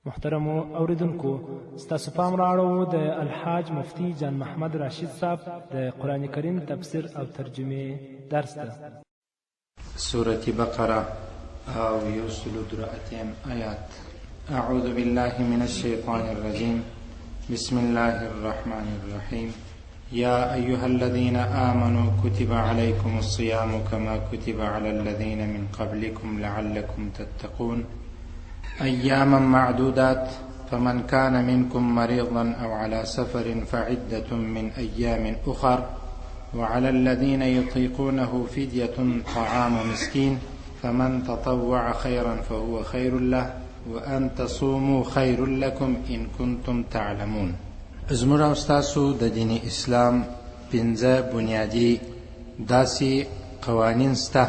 محترمو اوریدونکو، ستاسو پام رااړوو د الحاج مفتي جان محمد راشد صاحب د قرآن کریم تفسیر او ترجمې درس ته. سورة بقرة او یو سلو درو اتیم آیات. اعوذ بالله من الشیطان الرجیم، بسم الله الرحمن الرحیم. يا أيها الذين آمنوا كتب عليكم الصيام كما كتب على الذين من قبلكم لعلكم تتقون، أياما معدودات، فمن كان منكم مريضا أو على سفر فعدة من أيام أخر، وعلى الذين يطيقونه فدية طعام مسكين، فمن تطوع خيرا فهو خير له، وأن تصوموا خير لكم إن كنتم تعلمون. زموږ او ستاسو د دین اسلام پنځه بنیادي داسې قوانین سته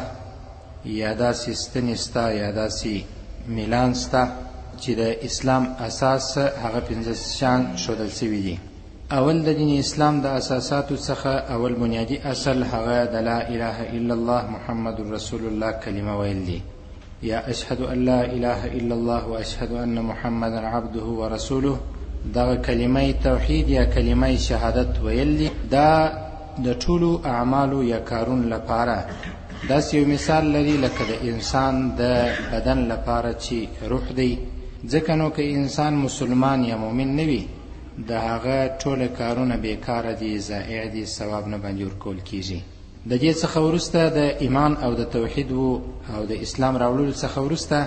یا داسې ستنې سته یا داسې میلان سته چې د اسلام اساس هغه پنځه شیان ښودل سوي دي. اول د دین اسلام د اساساتو څخه اول بنیادي اصل هغه د لا اله الا الله محمد رسول الله کلمه ویل دي، یا اشهد ان لا اله الا الله واشهد ان محمدا عبده ورسوله. دغه کلمه توحید یا کلمه شهادت ویل دي. دا د ټولو اعمالو یا کارونو لپاره داسې یو مثال لري لکه د انسان د بدن لپاره چې روح دی. ځکه نو که انسان مسلمان یا مؤمن نه وي د هغه ټوله کارونه بیکاره دي، ضایع دي، ثواب نه باندې ورکول کیږي. د دې څخه وروسته د ایمان او د توحید او د اسلام راوړلو څخه وروسته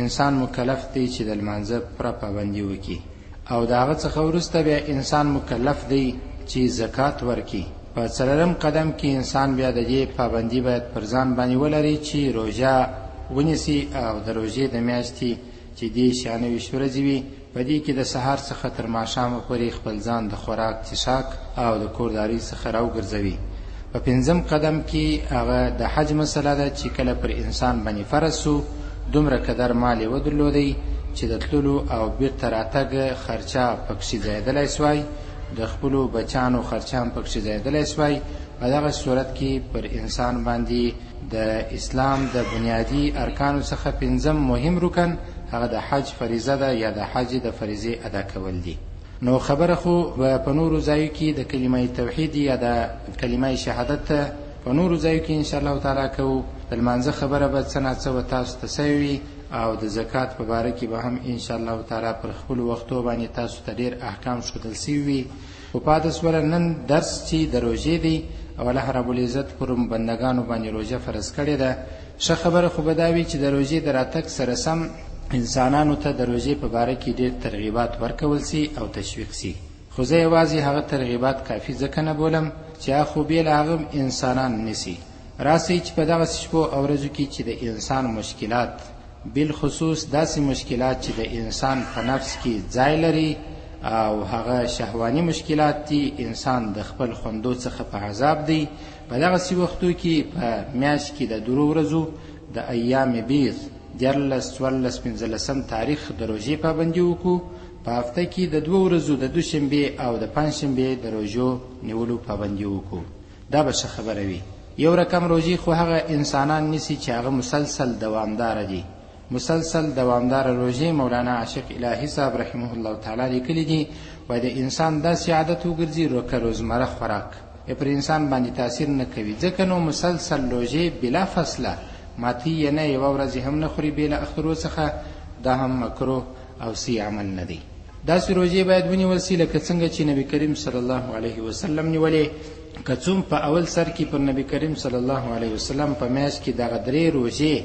انسان مکلف دی چې د لمانځه پوره پابندي وکړي، او د هغه څخه وروسته بیا انسان مکلف دی چې زکات ورکړي. په څلورم قدم کې انسان بیا د دې پابندي باید پر ځان باندې ولري چې روژه ونیسي، او د روژې د میاشتې چې 23 ورځې وي په دې کې د سهار څخه تر ماښامه پورې خپل ځان د خوراک، څښاک او د کوردارۍ څخه راوګرځوي. په پنځم قدم کې هغه د حج مسله ده چې کله پر انسان باندې فرض سو دومره قدر مال یې ودرلودی چې د تللو او بیرته راتګ خرچه پکښې ځایېدلی سوای، د خپلو بچانو خرچه هم پکښې ځایېدلی سوای. په دغه صورت کې پر انسان باندې د اسلام د بنیادي ارکانو څخه پنځم مهم رکن هغه د حج فریضه ده یا د حج د فریضې ادا کول دي. نو خبره خو په نورو ځایو کې د کلمه توحید یا د کلمه شهادت په نورو ځایو کې ان شاء الله تعالی کوو. د لمانځه خبره به څه ناڅه و تاسو ته سوې وي، او د زکات په باره کې به هم ان شاء الله تعالی پر خپلو وختو باندې تاسو ته ډېر احکام ښودل سوي وي. خو پاتې سوله نن درس چې د روژې دی، او الله رب العزت پر بندګانو باندې روژه فرض کړې ده. ښه خبره خو به دا وي چې د روژې د راتګ سره سم انسانانو ته د روژې په باره کې ډېر ترغیبات ورکول سي او تشویق سي. خو زه یوازې هغه ترغیبات کافي ځکه نه بولم چې هغه خو بې له هغه هم انسانان نیسي. راسئ چې په دغسې شپو او ورځو کې چې د انسان مشکلات، بالخصوص داسې مشکلات چې د انسان په نفس کې ځای لري او هغه شهواني مشکلات دي، انسان د خپل خوندو څخه په عذاب دی، په دغسې وختو کې په میاشت کې د درو ورځو د ایام بیض 13، 14، 15 تاریخ د روژې پابندي وکړو. په هفته کې د دوو ورځو د دوشنبې او د پنجشنبې د روژو نیولو پابندي وکړو. دا به ښه خبره وي. یو رقم روژې خو هغه انسانان نیسي چې هغه مسلسل دوامداره دي. مسلسل دوامداره روژې مولانا عاشق الهي صاحب رحمه الله تعالی لیکلي دي، وایي د انسان داسې عادت وګرځي لکه روزمره خوراک یې پر انسان باندې تاثیر نه کوي. ځکه نو مسلسل روژې بلا فصله ماتي یې نه، یوه ورځ یې هم نه خوري بې له اخترو څخه، دا هم مکروه او صحیح عمل نه دی. داسې روژې باید ونیول سي لکه څنګه چې نبی کریم صلی الله علیه وسلم نیولې. که څوم په اول سر کې پر نبی کریم صلی الله علیه وسلم په میاشت کې دغه درې روژې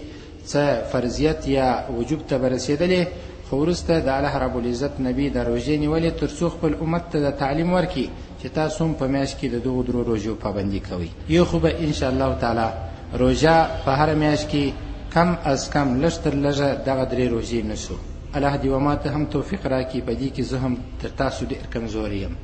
څه فرضیت یا وجوب ته به رسېدلې، خو وروسته د الله رب العزت نبی د روژې نیولې تر څو خپل امت ته د تعلیم ورکړي چې تاسو هم په میاشت کې د دغو درو روژو پابندي کوئ. یو خو به ان شاء الله تعالی روژه په هره میاشت کې کم از کم لږ تر لږه دغه درې روژې نیسو. الله دې و ما ته هم توفیق راکړي، په دې کې زه هم تر تاسو ډېر کمزوری یم.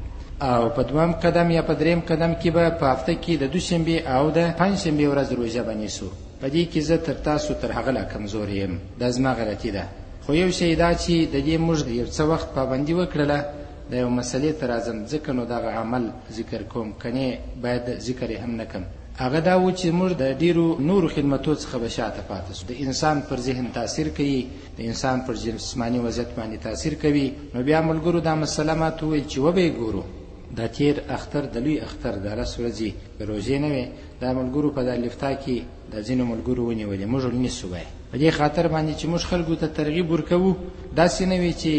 او په دویم قدم یا په دریم قدم کې به په هفته کې د دوشنبې او د پنجشنبې ورځ روژه به نیسو. په دې کې زه تر تاسو تر هغه لا کمزوری یم، دا زما غلطي ده. خو یو شی دا چې د دې موږ یو څه وخت پابندي وکړله، د یو مسلې ته راځم، ځکه نو دغه عمل ذکر کوم، کنې باید ذکر یې هم نه کړم. هغه دا و چې موږ د ډیرو نورو خدمتو څخه به شاته پاتې شو. د انسان پر ذهن تاثیر کوي، د انسان پر جسماني وضعیت باندې تاثیر کوي. نو بیا ملګرو دا مسله ماته وویل چې وبه یې ګورو. دا تیر اختر د لوی اختر د لس ورځې روژې نه وې، دا ملګرو په دا لفتا کې د ځینو ملګرو ونیولې، موږ ونیسو وایي. په دې خاطر باندې چې موږ خلکو ته ترغیب ورکوو، داسې نه وي چې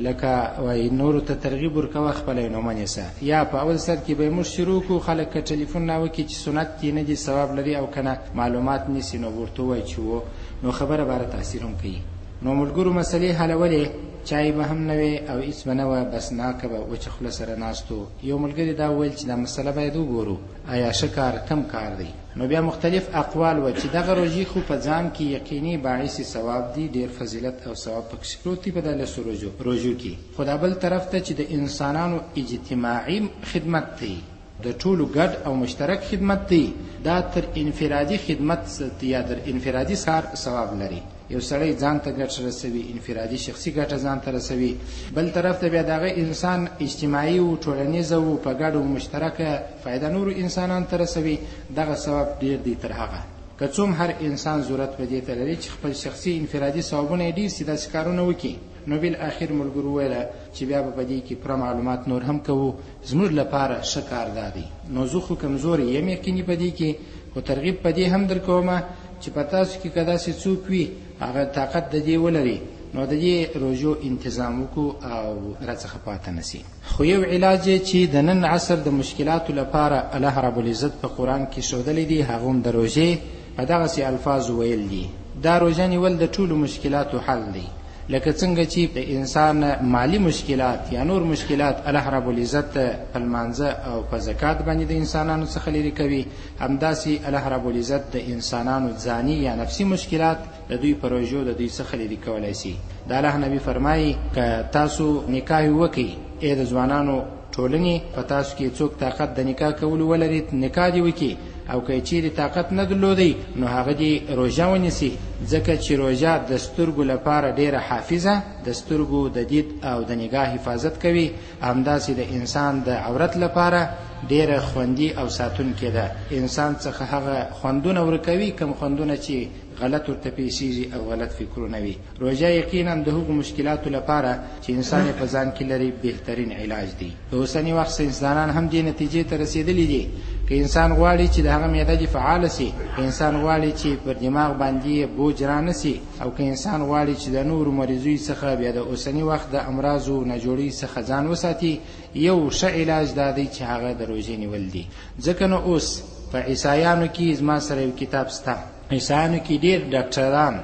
لکه وایي نورو ته ترغیب ورکوه خپله یې نو مه نیسه، یا په اول سر کې به یې موږ شروع کړو، خلک که ټلیفون را وکړي چې سنت دي نه دي، ثواب لري او که نه، معلومات نیسي، نو ورته ووایي چې و، نو خبره باره تاثیر هم کوي. نو ملګرو مسلې حلولې، چای به هم نه وې او هېڅ به نه وه، بس ناکه به وچه خوله سره ناست وو. یو ملګري دا وویل چې دا مسله باید وګورو، آیا ښه کار کم کار دی؟ نو بیا مختلف اقوال وه چې دغه روژې خو په ځان کې یقیني باعث ثواب دي، ډېر فضیلت او ثواب پکښې پروت دی په دا لسو روژو کې. خو دا بل طرف ته چې د انسانانو اجتماعي خدمت دی، د ټولو ګډ او مشترک خدمت دی، دا تر انفرادي خدمت یا تر انفرادي کار ثواب لري. یو سړی ځان ته ګټه رسوي، انفرادي شخصي ګټه ځان ته رسوي، بل طرف ته بیا دغه انسان اجتماعي او ټولنیزه او په ګډو مشترکه فایده نورو انسانانو ته رسوي، دغه ثواب ډېر دی تر هغه. که څوم هر انسان ضرورت په دې ته لري چې خپل شخصي انفرادي ثوابونه یې ډېر سي، داسې کارونه وکړي. نو بالآخر ملګرو وویله چې بیا به په دې کې پوره معلومات نور هم کوو، زموږ لپاره ښه کار دا دی. نو زه خو کمزوری یم یقیني په دې کې، خو ترغیب په دې هم درکومه چې په تاسو کې که داسې څوک وي هغه طاقت د دې ولري، نو د دې روژو انتظام وکړو او راڅخه پاته نه سي. خو یو علاج چې د نن عصر د مشکلاتو لپاره الله رب العزت په قرآن کې ښودلی دی، هغه هم د روژې په دغسې الفاظو ویل دي. دا روژه نیول د ټولو مشکلاتو حل دی. لکه څنګه چې د انسان مالي مشکلات یا نور مشکلات الله رب العزت په لمانځه او په زکات باندې د انسانانو څخه لیرې کوي، همداسې الله رب العزت د انسانانو ځاني یا نفسي مشکلات د دوی په روژو د دوی څخه لیرې کولی سي. د الله نبی فرمایي که تاسو نکاح وکئ ای د ځوانانو ټولنې، په تاسو کې څوک طاقت د نکاح کولو ولري نکاح دې وکړي، او که چیرې طاقت نه درلودی نو هغه دې روژه ونیسي، ځکه چې روژه د سترګو لپاره ډېره حافظه، د سترګو د دید او د نګاه حفاظت کوي، همداسې د انسان د عورت لپاره ډېره خوندي او ساتونکې ده. انسان څخه هغه خوندونه ورکوي کوم خوندونه چې غلط ورته پېښېږي او غلط فکرونه وي. روژه یقینا د هغو مشکلاتو لپاره چې انسان یې په ځان کې لري بهترین علاج دی. د اوسني وخت ساینسدانان هم دې نتیجې ته رسېدلي دي که انسان غواړي چې د هغه معده دې فعاله سي، که انسان غواړي چې پر دماغ باندې یې بوج رانه سي، او که انسان غواړي چې د نورو مریضیو څخه بیا د اوسني وخت د امراضو ناجوړۍ څخه ځان وساتي، یو ښه علاج دا دی چې هغه د روژې نیول دي. ځکه نو اوس په عیسایانو کې زما سره یو کتاب سته، عیسایانو کې ډېر ډاکټران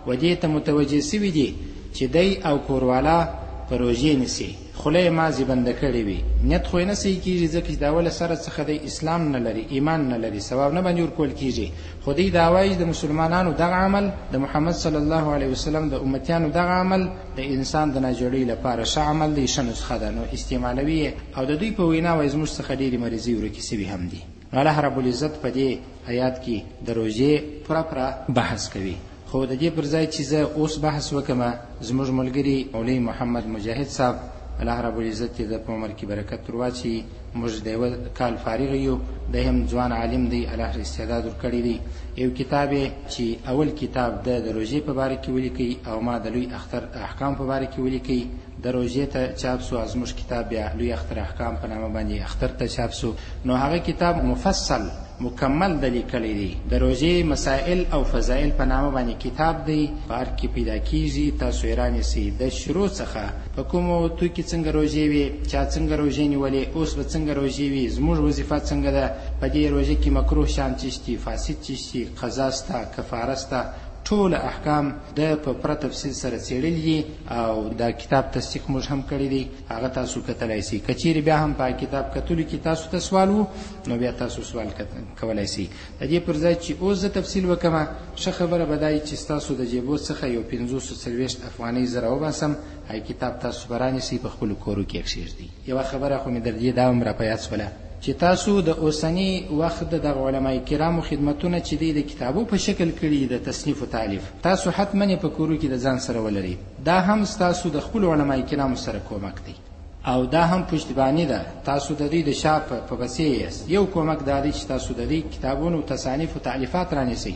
و دې ته متوجه سوي دي چې دی او کوروالا په روژې نیسي، خوله یې مازې بنده کړې وي، نیت خو یې نه صحیح کېږي، ځکه چې د اوله سره څخه دی اسلام نه لري، ایمان نه لري، ثواب نه باندې ورکول کېږي. خو دی دا وایي د مسلمانانو دغه عمل، د محمد صلی الله علیه وسلم د امتیانو دغه عمل د انسان د ناجوړۍ لپاره ښه عمل دی، ښه نسخه ده، نو استعمالوي یې. او د دوی په وینا وایي زموږ څخه ډېرې مریضۍ ورکې سوي هم دي. نو الله رب العزت په دې آیات کې د روژې پوره پوره بحث کوي. خو د دې پر ځای چې زه اوس بحث وکړم، زموږ ملګري مولوي محمد مجاهد صاحب الله رب العزت دې د په عمر کې برکت ورواچوي، موږ د یوه کال فارغ یو، دی هم ځوان عالم دی، الله استعداد ورکړی دی. یو کتاب یې چې اول کتاب د روژې په باره کې ولیکئ او ما د لوی اختر احکام په باره کې ولیکئ، د روژې ته چاپ سو. زموږ کتاب بیا لوی اختر احکام په نامه باندې اختر ته چاپ سو. نو هغه کتاب مفصل مکمل د لیکلی دی، د روژې مسائل او فضایل په نامه باندې کتاب دی، په ارګ کې پیدا کیږي، تاسو یې رانیسئ. د شروع څخه په کومو توکي څنګه روژې وې، چا څنګه روژې نیولې، اوس به څنګه روژې وي، زموږ وظیفه څنګه ده، په دې روژه کې مکروه شیان څه شي، فاسد څه شي، قضا سته، کفاره سته، ټول احکام د په پوره تفصیل سره څېړلي دي او دا کتاب تصدیق موږ هم کړی دی، هغه تاسو کتلی سئ. که چیرې بیا هم په کتاب کتلو کې تاسو ته سوال و، نو بیا تاسو سوال کولی سئ. د دې پر ځای چې اوس زه تفصیل وکړم، ښه خبره به دا وي چې ستاسو د جیبو څخه یو 45 افغانۍ زه راوباسم، هغه کتاب تاسو به رانیسئ، په خپلو کورو کې یې کښېږدئ. یوه خبره خو مې در دې دا هم را په یاد سوله چې تاسو د اوسني وخت د دغه علماء کرامو خدمتونه چې دی د کتابو په شکل کړي د تصنیف و تالیف، تاسو حتما یې په کورو کې د ځان سره ولرئ. دا هم ستاسو د خپلو علماء کرامو سره کومک دی. او دا هم پشتیبانی ده. تاسو د دوی د شا په پسې یاست. یو کومک دا دی چې تاسو د دوی کتابونو، تصانیف او تالیفات رانیسئ،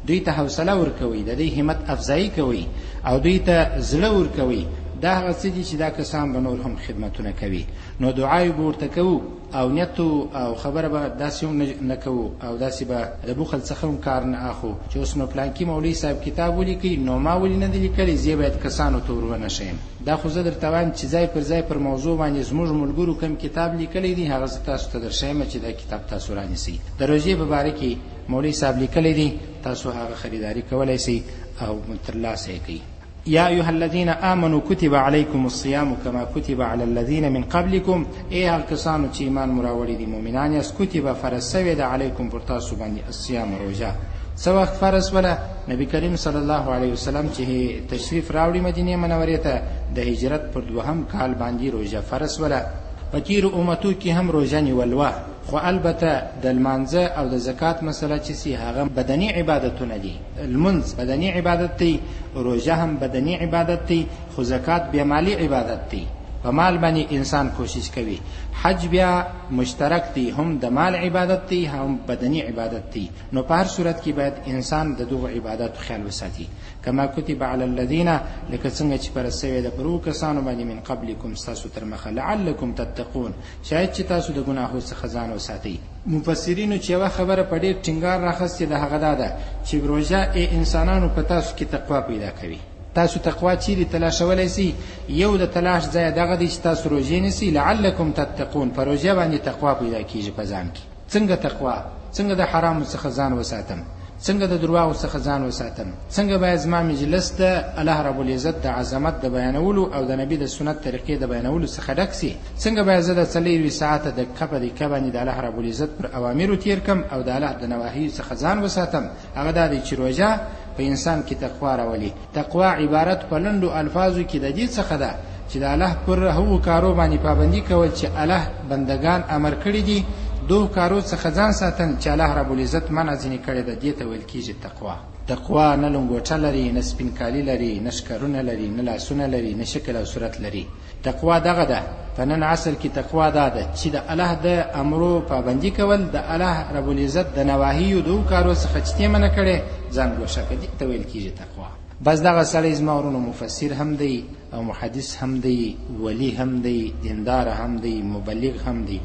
دوی ته حوصله ورکوئ، د دوی همت افزایی کوئ او دوی ته زړه ورکوئ. دا هغه څه دي چې دا کسان به نور هم خدمتونه کوي. نو دعا به ورته کوو او نیت او خبره به داسې هم نه کوو او داسې به د بخل څخه هم کار نه اخو چې اوس نو پلانکي مولوي صاحب کتاب ولیکي نو ما ولې نه دی لیکلی، زه باید کسانو ته ور ونه ښیم. دا خو زه درته وایم چې ځای پر ځای پر موضوع باندې زموږ ملګرو کوم کتاب لیکلی دی هغه زه تاسو ته درښیم چې دا کتاب تاسو رانیسئ. د روژې په باره کې مولوي صاحب لیکلی دی، تاسو هغه خریداري کولی سئ او ترلاسه یې کړئ. یا ایها الذین آمنوا کتب علیکم الصیام کما کتب علی الذین من قبلکم. ای هغه کسانو چې ایمان مو راوړی دي، مؤمنان یاست، کتب فرض سوې ده علیکم پر تاسو باندې الصیام روژه. څه وخت فرض سوله؟ نبی کریم صلی الله علیه وسلم چې تشریف راوړي مدینې منورې ته د هجرت پر دوهم کال باندې روژه فرض سوله. په تیرو امتو کې هم روژه نیول وه، خو البته د لمانځه او د زکات مسله چې سي هغه بدني عبادتونه دي. لمونځ بدني عبادت دی، روژه هم بدني عبادت دی، خو زکات بیا مالي عبادت دی، په مال باندې انسان کوشش کوي. حج بیا مشترک دی، هم د مال عبادت دی هم بدني عبادت دی. نو په هر صورت کې باید انسان د دغو عباداتو خیال وساتي. کما کتب علی الذین، لکه څنګه چې فرض سوې ده پر هغو کسانو باندې من قبلکم ستاسو تر مخه، لعلکم تتقون، شاید چې تاسو د ګناهو څخه ځان وساتئ. مفسرینو چې یوه خبره په ډېر ټینګار راخیستې ده هغه دا ده چې روژه ای انسانانو په تاسو کې تقوا پیدا کوي. تاسو تقوا چیرې تلاشولی سئ؟ یو د تلاش ځای دغه دی چې تاسو روژې نیسئ، لعلکم تتقون، په روژه باندې تقوا پیدا کیږي په ځان کې. څنګه تقوا؟ څنګه د حرامو څخه ځان وساتم؟ څنګه د درواغو څخه ځان وساتم؟ څنګه باید زما مجلس د الله رب العزت د عظمت د بیانولو او د نبي د سنت طریقې د بیانولو څخه ډک سي؟ څنګه باید زه د 24 ساعته د کپه د کبه باندې د الله رب العزت پر اوامرو تیر کم او د الله د نواهیو څخه ځان وساتم؟ هغه دا دی چې روژه په انسان کې تقوا راولي. تقوا عبارت په لنډو الفاظو کې د دې څخه ده چې د الله پر هغو کارو باندې پابندي کول چې الله بندگان امر کړي دي، دوه کارو څخه ځان ساتل چې الله رب العزت منع ځینې کړې ده، دې ته ویل کېږي تقوا. تقوا نه لنګوټه لري، نه سپین کالي لري، نه ښکرونه لري، نه لاسونه لري، نه شکل او صورت لري. تقوا دغه ده. په نن عصر کې تقوا دا ده چې د الله د امرو پابندي کول، د الله رب العزت د نواهیو دوو کارو څخه چې تې منع کړې ځان ګوښه کړي، دې ته ویل کېږي تقوا. بس دغه سړی زما ورونو مفسر هم دی او محدث هم دی، ولی هم دی، دیندار هم دی، مبلغ هم دی،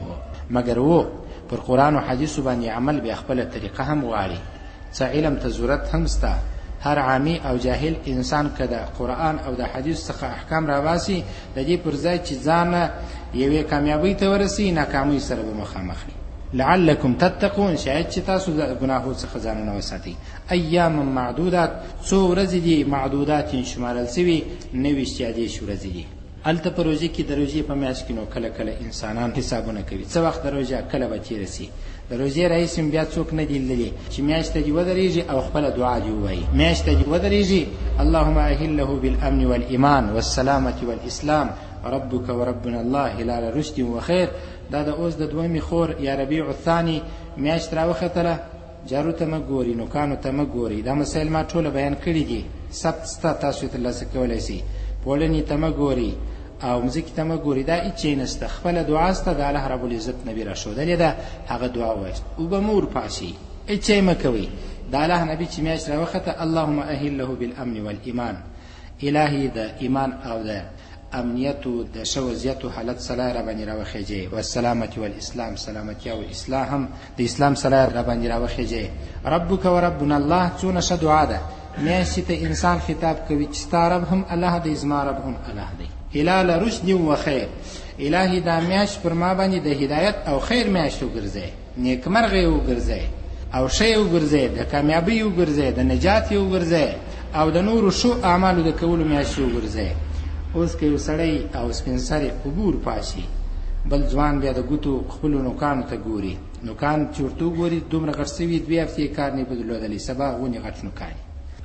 مګر و پر قرآن او حدیثو باندې عمل بیا خپله طریقه هم غواړي. څه علم ته ضرورت هم سته. هر عامي او جاهل انسان که د قرآن او د حدیث څخه احکام راباسي، د دې پر ځای چې ځان یوې کامیابۍ ته ورسي، ناکامۍ سره به مخامخ وي. لعلکم تتقون، شاید چې تاسو د ګناهو څخه ځانونه وساتئ. ایاما معدودات، څو ورځې دي، معدودات یې شمارل سوي، 29 یا 30 ورځې دي. هلته په روژې کې د روژې په میاشت کې نو کله کله انسانان حسابونه کوي، څه وخت د روژه کله به تېره سي. د روژې راهیسې هم بیا څوک نه دي لیدلي چې میاشت ته دې ودرېږي او خپله دعا دې ووایي. میاشت ته دې ودرېږي، اللهم اهله بالامن والایمان والسلامة والاسلام ربک وربنا الله هلال رشد وخیر. دا د اوس د دویمې خور یا ربیع الثاني میاشت راوختله، جارو ته مه ګوري، نوکانو ته مه ګوري. دا مسایل ما ټوله بیان کړي دي، ثبت سته، تاسو یې ترلاسه کولی سئ. پوړنې ته مه ګوري او مځکې ته مه ګوري، دا هېڅ شی نشته. خپله دعا سته، د الله رب العزت نبي راښودلې ده، هغه دعا ووایاست. اوبه مه ورپاشئ، هېڅ شی مه کوئ. د الله نبي چې میاشت راوخته، اللهم اهله بالامن والایمان، الهي د ایمان او د امنیت د ښه وضعیت او حالت سلا را باندې راوخیږي، والسلامة والاسلام، سلامتیا او اصلاح هم د اسلام سلا را باندې راوخیږي. ربک وربنا الله، څونه ښه دعا ده. میاشتې ته انسان خطاب کوي چې ستا رب هم الله دی، زما رب هم الله دی. هلال رشد و خیر، الهي دا میاشت پر ما باندې د هدایت او خیر میاشت وګرځي، نیکمرغه یې وګرځي او ښه یې وګرځي، د کامیابۍ یې وګرځي، د نجات یې وګرځي او د نورو ښو اعمالو د کولو میاشت یې وګرځي. اوس که یو سړی او سپین سرې قبور پاشي، بل ځوان بیا د ګوتو خپلو نوکانو ته ګوري، نوکان چې ورته وګوري دومره غټ سوي، 2 هفتې کار نه په درلودلی، سبا غونې غټ نوکان،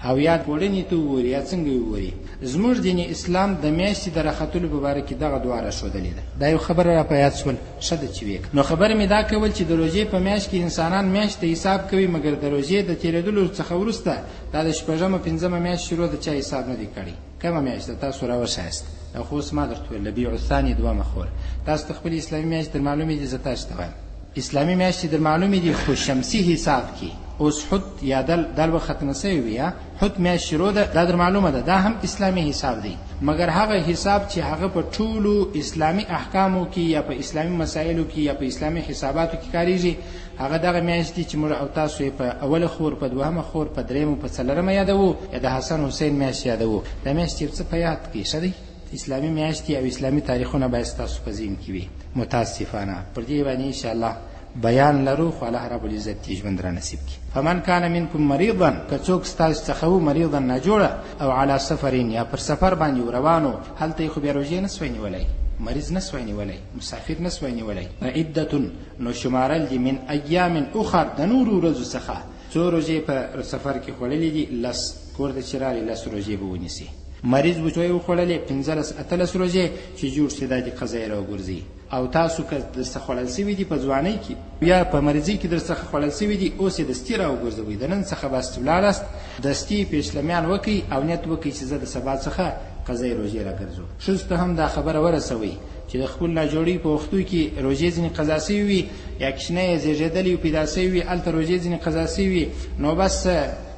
او یا پوړنې ته وګوري یا څنګه یې وګوري. زموږ دین اسلام د میاشتې د راختلو په باره کې دغه دعا راښودلې ده. دا یو خبره را په یاد سول، ښه ده چې ویې. نو خبره مې دا کول چې د روژې په میاشت کې انسانان میاشت ته حساب کوي، مګر د روژې د تېرېدلو څخه وروسته دا د شپږمه پنځمه میاشت شروع د چا حساب نه دی کړی. کومه میاشت ده تاسو راوښیاست؟ دا خو اوس ما درته وویل ربیع الثاني دوهمه خور. تاسو ته خپلې اسلامي میاشتې در معلومې دي، زه تاسو ته وایم اسلامي میاشتې در معلومې دي، خو شمسي حساب کې اوس حوت یا دل به ختمه سوې وي، حوت میاشت شروع ده، دا در معلومه ده، دا هم اسلامي حساب دی، مګر هغه حساب چې هغه په ټولو اسلامي احکامو کې یا په اسلامي مسایلو کې یا په اسلامي حساباتو کې کاریږي، هغه دغه میاشت دي چې موږ او تاسو یې په اوله خور، په دوهمه خور، په درېیمه، په څلورمه یادوو، یا د حسن حسین میاشت یادوو. دا میاشت یو څه په یاد کړئ، ښه دی. اسلامي میاشتې او اسلامي تاریخونه باید ستاسو په ذهن کې وي. متاسفانه پر دې باندې انشاءالله بیان لرو، خو الله رب العزت دې ژوند را نصیب کړي. فمن کان منکم مریضا، که څوک ستاسو څخه و مریضا ناجوړه او علی سفر یا پر سفر باندې روانو، هلته یې خو بیا روژې نه سوای نیولی، مریض نه سوای نیولی، مسافر نه سوای نیولی، فعدة نو شمارل دي من ایام اخر د نورو ورځو څخه. څو روژې په سفر کې خوړلې دي؟ لس. کور ته چې راغی لس روژې به ونیسي. مریض و څو یې وخوړلې؟ 15 18 روژې چې جوړ سي دا دې قضا یې راوګرځي. او تاسو که درڅخه خوړل سوي دي په ځوانۍ کې یا په مریضۍ کې درڅخه خوړل سوي دي، اوس یې دستي راوګرځوئ، د نن څخه بس ولاړاست، دستي پیشلمیان وکئ او نیت وکئ چې زه د سبا څخه قضای روژې راګرځو. ښځو ته هم دا خبره ورسوئ چې د خپل ناجوړۍ په وختو کې روژې ځینې قضا سوي وي، یا کوچنی یې زېږېدلی او پیدا سوی وي، هلته روژې ځینې قضا سوي وي، نو بس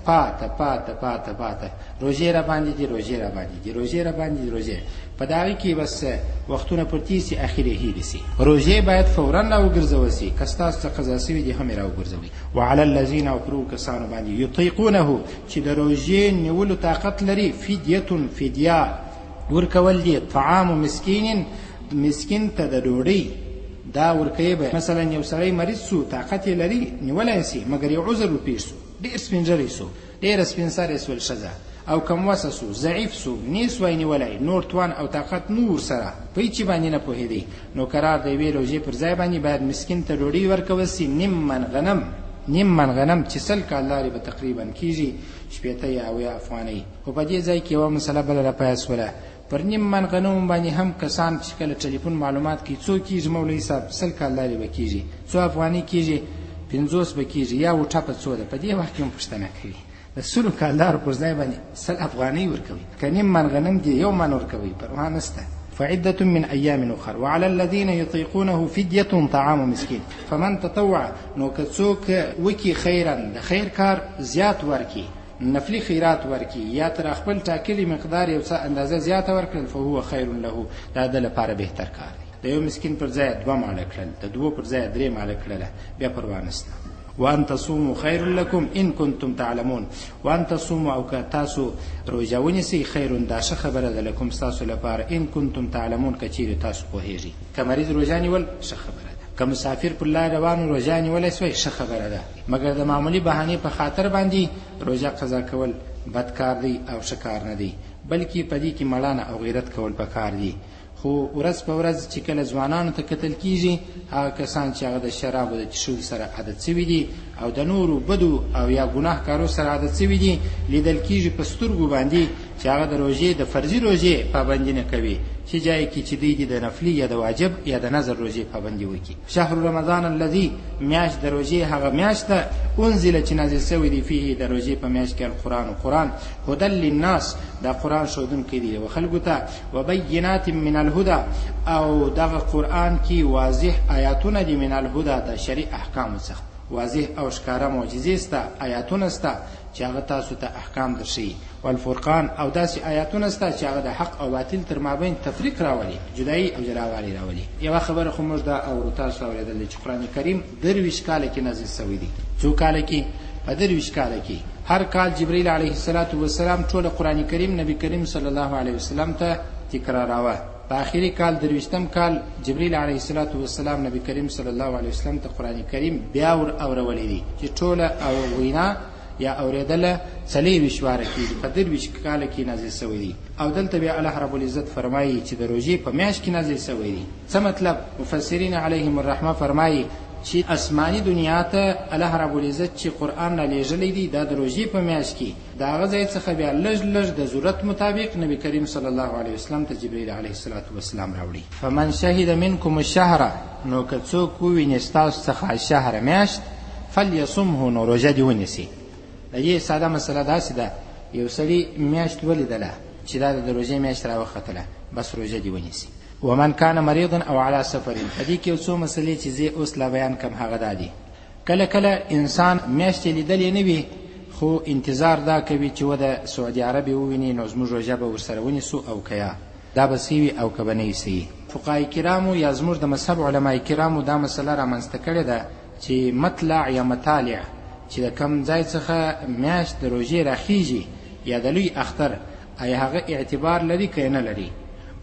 پاته پاته پاته پاته روژې را باندې دي، روژې را باندې دي، روژې را باندې دي، روژې په دغه کې بس وختونه پر تېر سي، اخر یې هېرې سي. روژې باید فورا راوګرځول سي، که ستاسو څخه قضا سوي دي هم یې راوګرځوئ. وعلى الذین او پر هغو کسانو باندې یطیقونه چې د روژې نیولو طاقت لري، فدیة فدیه ورکول دي، طعام مسکین، مسکین ته د ډوډۍ دا ورکوي به. مثلا یو سړی مریض سو، طاقت یې لري، نیولی سي، مګر یو عذر ورپېښ سو، ډېر سپین ږیری سو، ډېره سپین سرې سول ښځه، او کم وسه سو، ضعیف سو، نه سوای نیولی، نور توان او طاقت نور سره په هیڅ باندې نه پوهېدی، نو قرار د یوې روژې پر ځای باندې باید مسکین ته ډوډۍ ورکول سي، نیم من غنم، نیم من غنم چې 100 کالدارې به تقریبا کېږي، 60 یا 70 افغانۍ. خو په دې ځای کې یوه مسله بله راپیدا سوله، پر نیم من غنمو باندې هم کسان چې کله ټلیفون معلومات کوي، څو کېږي مولوي صاحب؟ 100 کالدارې به کېږي، څو افغانۍ کېږي؟ 50 به کېږي، یا وټپه څو ده؟ په دې وخت کې هم پوښتنه کوي. د 100 کالدارو پر ځای باندې 100 افغانۍ ورکوي، که نیم من غنم دي یو من ورکوي، پروا نشته. فعدة من أيام أخر وعلى الذين يطيقونه فدية طعام مسكين فمن تطوع، نو که څوک وکي خیرا، د خیر کار زیات ورکي، نفلي خیرات ورکي، یا تر خپل ټاکلي مقدار یو څه اندازه زیاته ورکړل، فهو خیر له، دا د لپاره بهتر کار دی. د یو مسکین پر ځای 2 ماله کړل، د 2 پر ځای 3 ماله کړله، بیا پروا نشته. وان تصوموا خیر لکم ان کنتم تعلمون، وان تصوموا او که تاسو روژه ونیسئ، خیر دا ښه خبره ده لکم ستاسو لپاره، ان کنتم تعلمون که چیرې تاسو پوهیږئ. که مریض روژه نیول ښه خبره ده، که مسافر پر لار روان روژه نیولی سوی ښه خبره ده، مګر د معمولي بهانې په خاطر باندې روژه قضا کول بد کار دی او ښه کار نه دی، بلکې په دې کې مړانه او غیرت کول پکار دی. خو ورځ په ورځ چې کله ځوانانو ته کتل کیږي، هغه کسان چې هغه د شرابو د څښلو سره عادت سوي دي او د نورو بدو او یا ګناه کارو سره عادت سوي دي، لیدل کیږي په سترګو باندې چې هغه د روژې د فرضي روژې پابندي نه کوي، چې جای کې چې دوی دي د نفلي یا د واجب یا د نذر روژې پابندي وکړي. شهر رمضان الذي، میاشت د روژې هغه میاشت ده، انزل چې نازل سوی دی، فيه د روژې په میاشت کې القرآن، قرآن هدى للناس، دا قرآن ښودونکی دی و خلکو ته، وبینات من الهدى، او دغه قرآن کې واضح آیاتونه دي، من الهدى د شرع احکامو څخه واضح او ښکاره معجزې سته، آیاتونه سته چې هغه تاسو ته احکام درښیي، والفرقان، او داسې آیاتونه سته چې هغه د حق او باطل تر مابین تفریق راولي، جدایي او جلاوالی راولي. یوه خبره خو موږ دا اورو تاسو اورېدلې چې قرآن کریم 23 کاله کې نازل سوی دی. څو کاله کې؟ په 23 کاله کې. هر کال جبرئیل علیه الصلاة والسلام ټوله قرآن کریم نبی کریم صلی الله علیه وسلم ته تکراراوه. په آخري کال 23 کال جبرئیل علیه الصلاة والسلام نبی کریم صلی الله علیه وسلم ته قرآن کریم بیا ور اورولې دی چې ټوله او وینا یا اورېدله 24 واره کېږي، په 23 کاله کې نازل سوی دی. او دلته بیا الله رب العزت فرمایي چې د روژې په میاشت کې نازل سوی دی. څه مطلب؟ مفسرین علیهم الرحمه فرمایي چې آسماني دنیا ته الله رب العزت چې قرآن رالیږلی دی دا د روژې په میاشت کې د هغه ځای څخه بیا لږ لږ د ضرورت مطابق نبی کریم صلی الله علیه وسلم ته جبرئیل علیه الصلاة والسلام راوړي. فمن شهد منکم الشهر، نو که څوک وویني ستاسو څخه شهر میاشت، فلیصمه، نو روژه دې ونیسي. د دې ساده مسله داسې ده، یو سړي میاشت ولیدله، چې دا د روژې میاشت راوختله، بس روژه دې ونیسي. ومن کان مریضا او علی سفر، په دې کې یو څو مسلې چې زه اوس لا بیان کم هغه دا دي. کله کله انسان میاشتې لیدلې نه وي، خو انتظار دا کوي چې و د سعودي عرب یې وویني نو زموږ روژه به ورسره ونیسو او که یا دا به ښه وي او که به نه وي صحیح. فقهای کرامو یا زموږ د مذهب علمای کرامو دا مسله رامنځته کړې ده چې مطلع یا مطالع چې د کم ځای څخه میاشت د روژې راخیږي یا د لوی اختر، آیا هغه اعتبار لري که نه لري.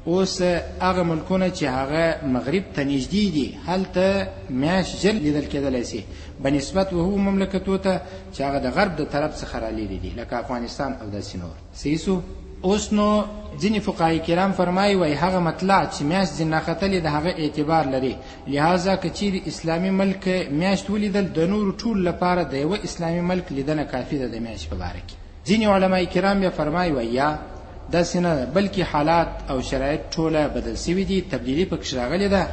اوس هغه ملکونه چې هغه مغرب ته نږدې دي هلته میاشت ژر لیدل کېدلی سي به نسبت و هغو مملکتو ته چې هغه د غرب د طرف څخه را لیرې دي لکه افغانستان او داسې نور. صحیح سو. اوس نو ځینې فقهای کرام فرمایي وایي هغه مطلع چې میاشت ځینې راختلې د هغه اعتبار لري، لهذا که چیرې اسلامي ملک میاشت ولیدل د نورو ټولو لپاره د یوه اسلامي ملک لیدنه کافي ده د میاشت په باره کې. ځینې علماء کرام بیا فرمایي وایي یا داسې نه ده، بلکې حالات او شرایط ټوله بدل سوي دي، تبدیلي پکښې راغلې ده.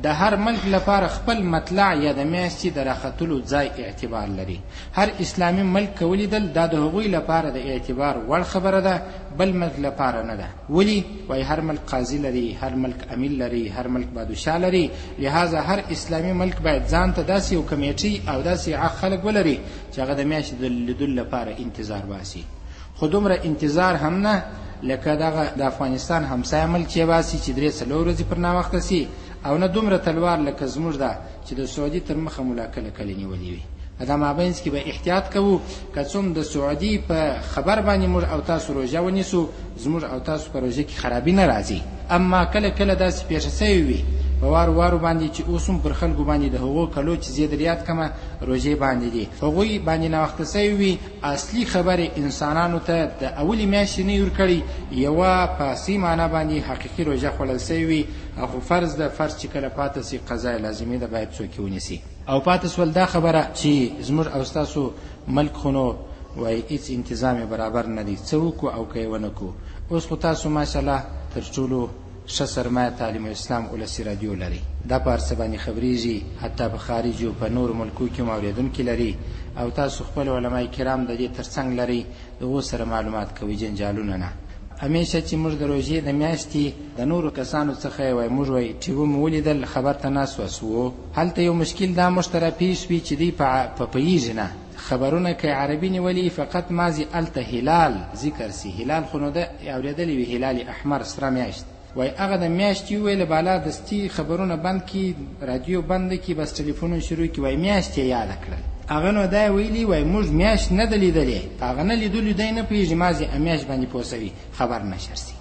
د هر ملک لپاره خپل مطلع یا د میاشتې د راختلو ځای اعتبار لري. هر اسلامي ملک که ولیدل دا د هغوی لپاره د اعتبار وړ خبره ده، بل ملک لپاره نه ده. ولي؟ وایي هر ملک قاضي لري، هر ملک امیر لري، هر ملک بادشاه لري، لهذا هر اسلامي ملک باید ځان ته داسې یو کمیټي او داسې خلک ولري چې هغه د میاشتې د لیدلو لپاره انتظار باسي. خو دومره انتظار هم نه لکه دغه د افغانستان همسایه ملک چې باسي چې 3-4 ورځې پر ناوخته سي، او نه دومره تلوار لکه زموږ ده چې د سعودي تر مخه مو لا کله کله نیولې وي. په دا مابینځ کې به احتیاط کوو، که څوم د سعودي په خبر باندې موږ او تاسو روژه ونیسو زموږ او تاسو په روژه کې خرابي نه راځي. اما کله کله داسې پېښه سوې وي په وارو وارو باندې چې اوس هم پر خلکو باندې د هغو کلو چې زه در یاد کمه روژې باندې دي هغوی باندې ناوخته سوي وي، اصلي خبرې انسانانو ته د اولې میاشتې نه ورکړي، یوه په اصلي معنا باندې حقیقي روژه خوړل سوې وي. او خو فرض ده، فرض چې کله پاته سي قضا لازمي ده باید څوک یې ونیسي. او پاته سول دا خبره چې زموږ او ستاسو ملک خو نو وایي هیڅ انتظام یې برابر نه دی، څه وکړو او که یې ونه کړو. اوس خو تاسو ماشاءالله تر ټولو ښه سرمایه تعلیم اسلام ولسي رادیو لري، دا په هر څه باندې خبرېږي، حتی په خارج او په نورو ملکو کې هم اورېدونکي لري، او تاسو خپل علمای کرام د دې ترڅنګ لرئ، د هغو سره معلومات کوئ، جنجالونه نه. همیشه چې موږ د روژې د میاشتې د نورو کسانو څخه یې وایي موږ وایي چې ومو ولیدل خبر ته ناست وسوو، هلته یو مشکل دا موږ ته راپېښ وي چې دوی په پوهېږي نه، خبرونه که عربي نیولي فقط مازې هلته هلال ذکر سي، هلال خو نو ده اورېدلی وي، هلال احمر سره میاشت، وایي هغه د میاشتې وویله بالا دستي خبرونه بند کړي، رادیو بنده کړي، بس ټلیفونونه شروع کړي، وایي میاشت یې یاده کړل. هغه نو دا ویلي وایي موږ میاشت نه ده لیدلې، په هغه نه لیدلو دی نه پوهېږي، مازې میاشت باندې پوه سوي خبر نشر سي.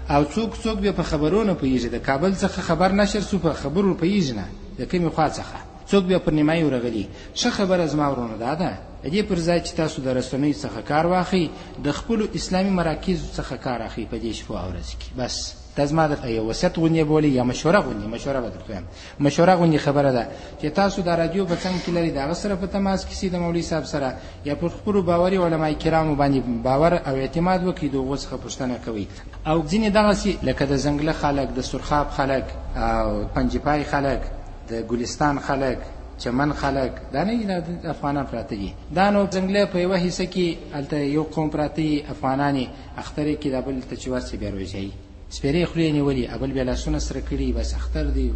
او څوک څوک بیا په خبرو نه پوهېږي، د کابل څخه خبر نشر سو په خبرو پوهېږي نه، د کومې خوا څخه څوک بیا پر نیمایي ورغلي. ښه خبره زما ورونو دا ده، د دې پر ځای چې تاسو د رسنیو څخه کار واخلئ، د خپلو اسلامي مراکزو څخه کار اخلئ په دې شپو او ورځو کې. بس دا زما د یو وصیت غوندې بولي یا مشوره غوندې، مشوره به درته وایم، مشوره غوندې خبره ده چې تاسو د رادیو په څنګ کې لرئ، د هغه سره په تماس کې سئ، د مولوي صاحب سره یا پر خپلو باوري علمای کرامو باندې باور او اعتماد وکړئ، د هغو څخه پوښتنه کوئ. او ځینې دغسې لکه د ځنګله خلک، د سرخاب خلک او پنجپای خلک، د ګلستان خلک، چمن خلک، دا نه دي دا افغانان پراته دي. دا نو ځنګله په یوه حصه کې هلته یو قوم پراته دي افغانان یې، اختر یې کې دا بل ته چې ورسي بیا روژه یي، سپېرې خولې نیولي، بل بیا لاسونه سره کړي، بس اختر دی،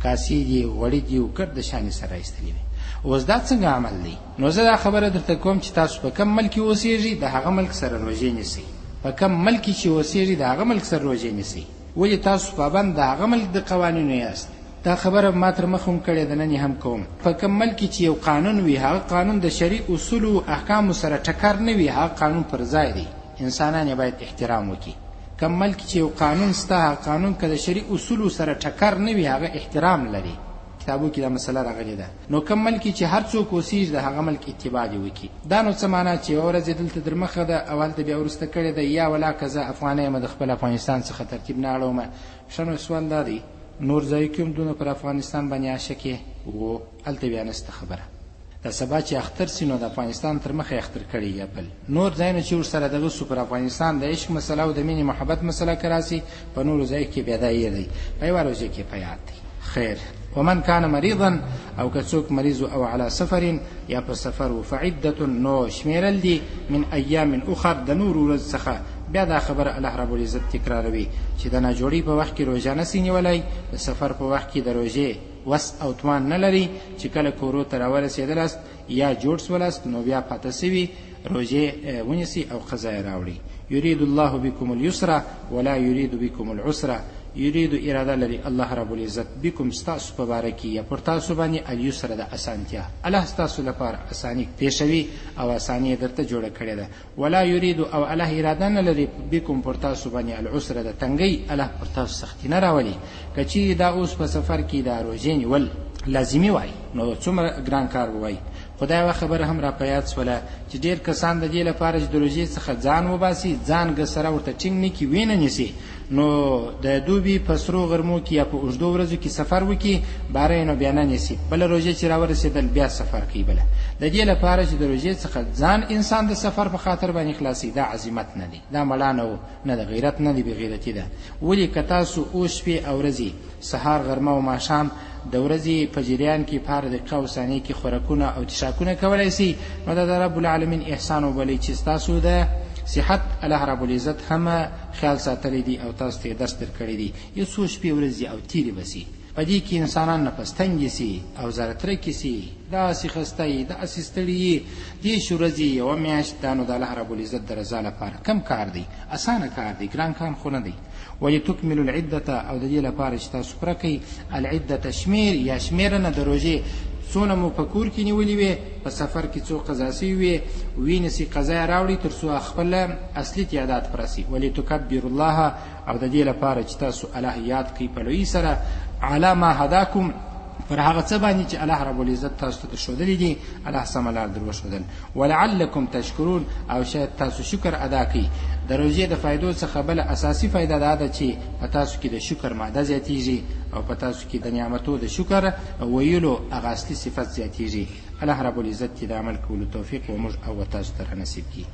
کاسې دي، غوړي دي او ګرد د شان یې سره ایستلي وي. اوس دا څنګه عمل دی؟ نو زه دا خبره درته کوم چې تاسو په کوم ملک کې اوسېږئ د هغه ملک سره روژې نیسئ، په کوم ملک کې چې اوسېږئ د هغه ملک سره روژې نیسئ. ولې تاسو پابند د هغه ملک د قوانینو یاست؟ دا خبره ما تر مخ هم کړې ده، نن یې هم کوم. په کوم ملک کې چې یو قانون وي، هغه قانون د شرعي اصولو احکامو سره ټکر نه وي، هغه قانون پر ځای دی، انسانان یې باید احترام وکړي. کوم ملک چې یو قانون سته، هغه قانون که د شرعي اصولو سره ټکر نه وي، هغه احترام لري. کتابو کې دا مسله راغلې ده. نو کوم ملک چې هر څوک اوسېږي د هغه ملک اتباع دې وکړي. دا نو څه معنا چې یوه ورځ یې دلته در مخه ده او هلته بیا وروسته کړې ده، یا ولا که زه افغانه یم د خپل افغانستان څخه ترتیب نه اړوم. ښه نو سوال دا دی، نور ځای کې هم دونه پر افغانستان باندې عاشق یې و، هلته بیا نشته خبره. دا سبا چې اختر سي نو د افغانستان تر مخه یې اختر کړی یا بل نور ځایونه چې ورسره دغه سو پر افغانستان د عشق مسله او د مینې محبت مسله که راسي په نورو ځای کې بیا دا یې دی، په یوه روژه کې په یاد دی. خیر. ومن کان مریضا، او که څوک مریض او علی سفر یا په سفر و، فعدة نو شمېرل دي من ایام اخر د نورو ورځو څخه. بیا دا خبره الله رب العزت تکراروي چې د ناجوړۍ په وخت کې روژه نه سي نیولی، د سفر په وخت کې د روژې وس او توان نه لري، چې کله کورو ته راورسېدلاست یا جوړ سولاست نو بیا پاته سوي روژې ونیسي او قضا یې راوړي. یرید الله بکم اليسر ولا یرید بکم العسر. یرید اراده لري الله رب العزت بکم ستاسو په باره کې یا پر تاسو باندې الیسر د اسانتیا، الله ستاسو لپاره اساني پېښوي او اساني یې درته جوړه کړې ده. ولا یرید او الله اراده نه لري بکم پر تاسو باندې العسر د تنګۍ، الله پر تاسو سختي نه راولي. که چیرې دا اوس په سفر کې د روژې نیول لازمي وای نو څومره ګران کار به وای. خو دا یوه خبره هم را په یاد سوله چې ډېر کسان د دې لپاره چې د روژې څخه ځان وباسي، ځان ګسره ورته ټینګ نه کړي، وینه نیسي، نو د دوبي په سرو غرمو کې یا په اوږدو ورځو کې سفر وکړي، باره یې نو بیا نه نیسي، بله روژې چې راورسېدل بیا سفر کوي. بله د دې لپاره چې د روژې څخه ځان انسان د سفر په خاطر باندې خلاصوي، دا عزیمت نه دی، دا مړانه و نه ده، غیرت نه دی، بېغیرتي ده. ولې که تاسو اوس شپې او ورځې، سهار، غرمه او ماښام د ورځې په جریان کې په هره دقیقه او ثانیه کې خوراکونه او څښاکونه کولی سئ، نو دا د رب العالمین احسان وبلئ چې ستاسو د صحت الله رب العزت هم خیال ساتلی دی او تاسو ته یې درس درکړی دی. یو څو شپې ورځې او تېرې به سي، په دې کې انسانان نفس تنګې سي او زړه ترکې سي، داسې خسته یي، داسې ستړي یي، دېرش ورځې یوه میاشت، دا نو د الله رب العزت د رضا لپاره کم کار دی، اسانه کار دی، ګران کار خو نه دی. ولتکملوا العدة او د دې لپاره چې تاسو پوره کړئ العدة شمېر یا شمېرنه د روژې، څونه مو په کور کې نیولې وې، په سفر کې څو قضا سوي وې، وینسي قضا یې راوړي تر څو خپل اصلي تعداد پوره سي. ولتکبروا الله او د دې لپاره چې تاسو الله یاد کړئ په لویي سره، علی ما هداکم پر هغه څه باندې چې الله رب العزت تاسو ته درښودلي دي، الله سمه لار در وښودل. ولعلکم تشکرون او شاید تاسو شکر ادا کړئ. د روژې د فایدو څخه بله اساسي فایده دا ده چې په تاسو کې د شکر ماده زیاتیږي او په تاسو کې د نعمتو د شکر ویلو هغه اصلي صفت زیاتیږي. الله رب العزت دې د عمل کولو توفیق و موږ او تاسو ته را نصیب کړي.